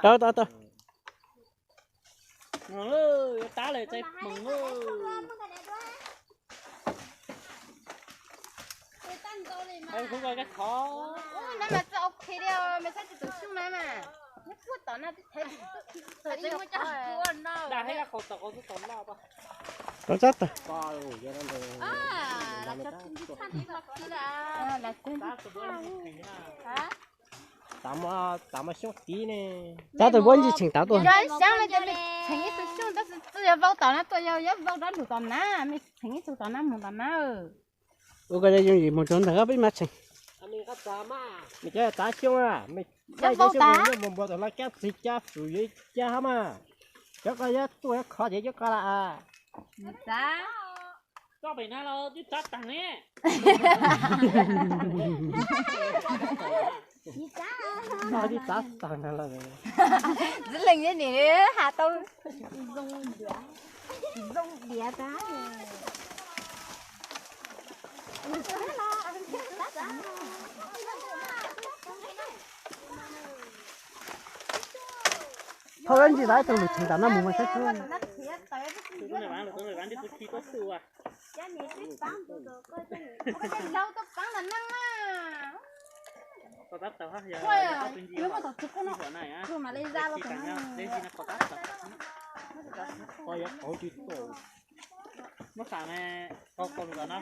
Tau, tau, tau. Yuav tab lawm, txais hmoov. Hu ko kab khov. Ub, no mas txawj ok li, mas txhob tsis tus xyoob na mas. Nyob puag tom no twb thev. Dag hais kab khov tom qhov twb tom loj. Tau tsab tawg. Tav mas xyoob tiv ne. Tav tus npuab ntsis tseem tav tuaj. Yog ib xyoob no ces tseem ib tug xyoob tab sis txawm yog vau tom no tuaj, yog yog vau rov ntug tom na, me tseem ib tug tom na mus tom na. Ua ko yooj yim mus rau ntawm peb mas tseem. Cov tav xyoob, yog vau tas mus npua tom no cab txiv cab fwm yuav cab hab mas. Cov ko yog tuaj yuav khov ces cov ko la. Txav. Koj pem na los twb txav tag ne. Twb txav tag na los. Txiv leej ne nim has tau zoo diav tag. Thaub dab ntsis tau ib tug lwm tseem nram no mus mas saib xwb. Muab xam ne, kau kau lus tom no.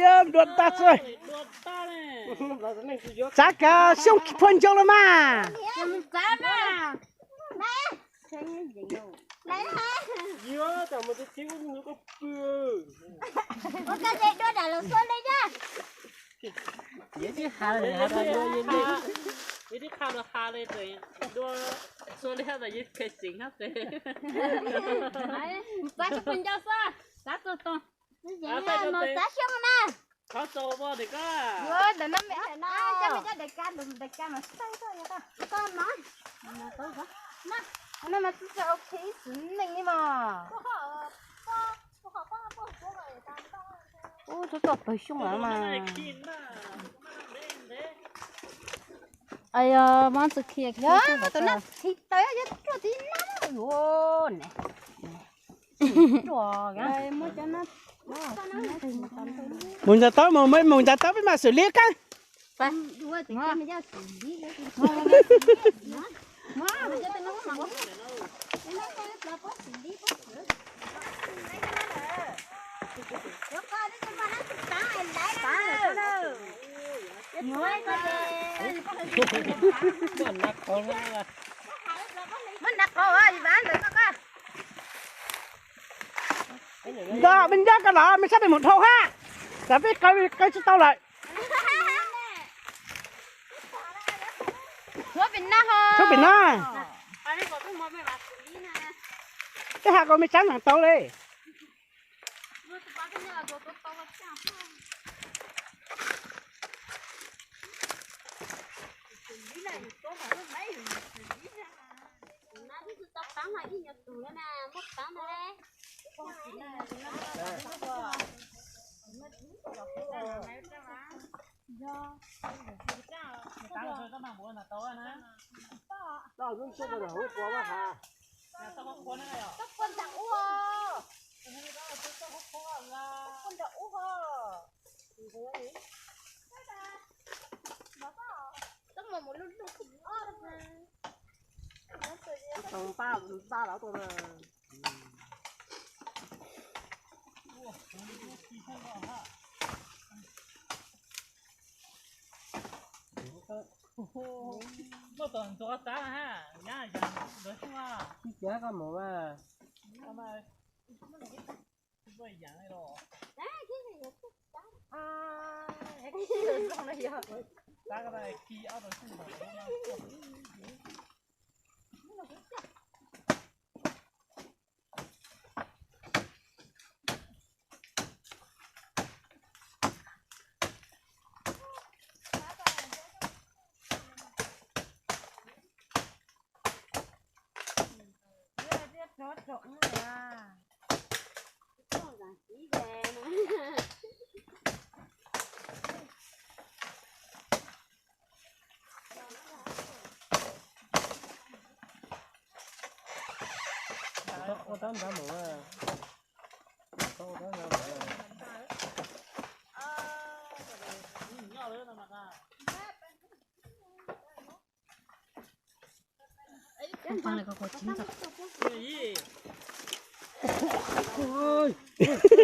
Yog dua tag xwb. Tsav kav xyoob phua ncau los mas. Yog tib qha lus has li, dua xua liab tas yeej kheev xeev hab tes. Txav xyoob pua ncau xwb, txav txog tog. Txav xyoob na. Qhov txaus pom ntawm koj. Ntawm no me coj me coj daim kav, daim kav mas xaib koj. No mas txav ok ib xwm neej li mas. Ub, tub toj pawg xyoob lawm mas. Ayo, mas txawm khi khi tus no khi tawv yog ruaj tib no ne. Mus ntaus taub, mus ntaus taub peb mam xwm li kawg. Muab nrad qhov, ib vas ntawd koj. Nco, me nco koj los me sab pem mus dhau hab. Tam peb qaw, qaw tsis tau lawm. Tshuab pem na. Tej ha ko me tsab ntawd tau li. Tau npaj, npaj los tuaj na. Muaj tom ntxuav xav ha, nyab yog ntxuav xyoob a. Tib kiag koj mus a. Tsis muaj yam li los.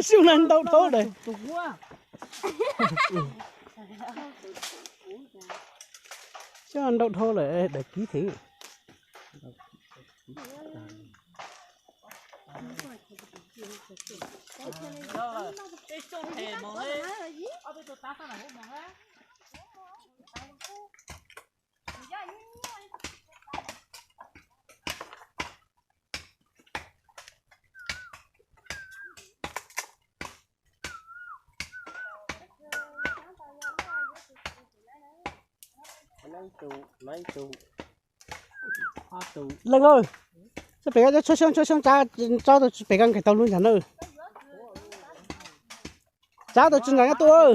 Xyoo na ntau dhau lawm. Xyoo na ntau dhau lawm, daim kib thiab. Leej, txhob pem koj, tshuab xyoob tshuab xyoob, tso tau pem koj nkaus tau lub ntag na. Tsab tau tsis ntag nyob tuaj.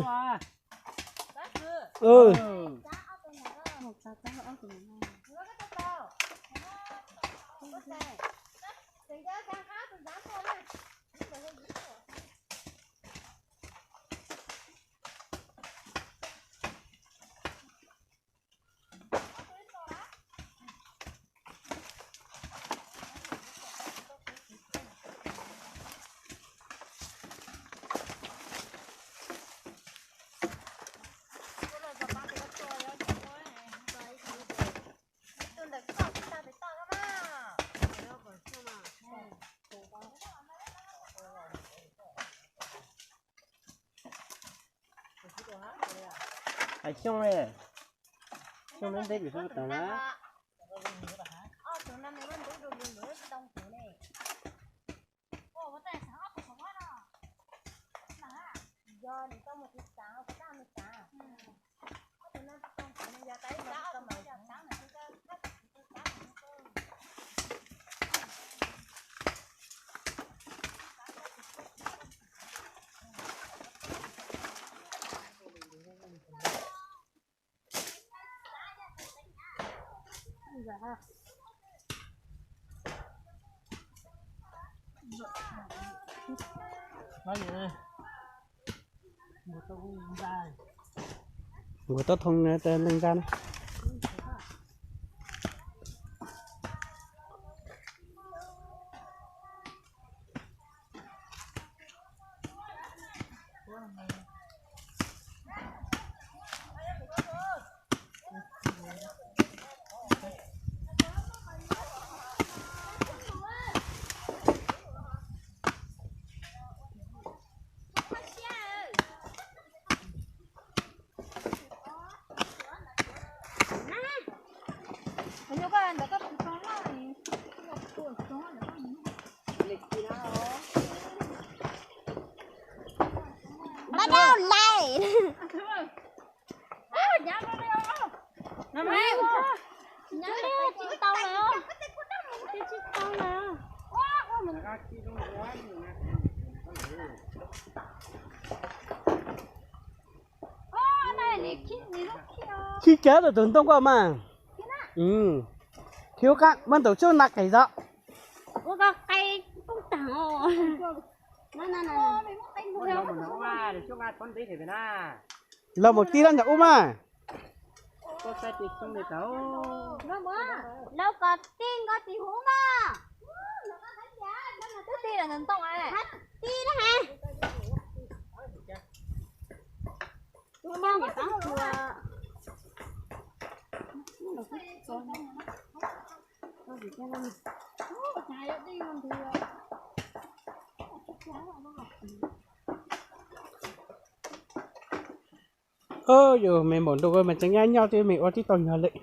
Hais xyoo ne, xyoo neb ntev vim xyoo tawm na. Nkuas tau thoo leej ntxa na. Mas dau lais. Nyob li tsis tau lawm, tsis tau lawm. Khib kiag tus ntoo koj mas. Khib ua qab muab ntaus tsuj na qis zog. Ua qab qe poob tag. Los mus tib lab ntawm ub mas. Los kom tib nkaus tim huv mas. Twb tib lawm ntawm ntoo. Tib lawm hais. Koj yus me npaum ntuj mas tseem nyab nyob twb me ua tib tau nyuag lwm.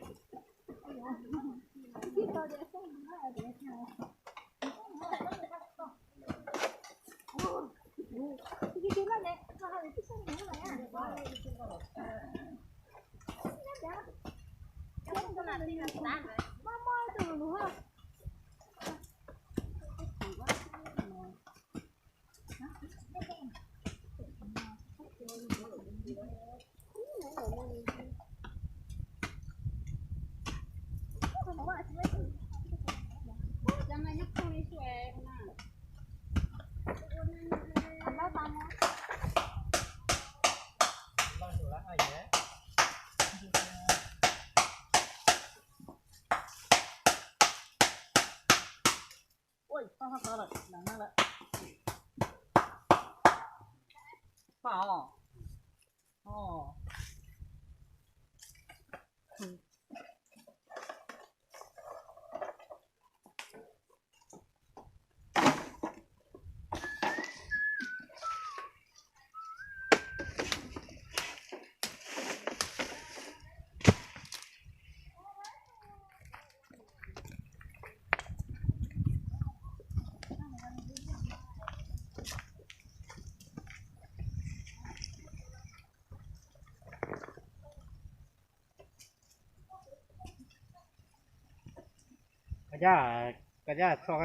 Koj coj, koj coj txog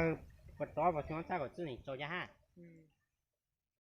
puas tod puas xyoo txaj kom txwj neeg tsaus caj hab.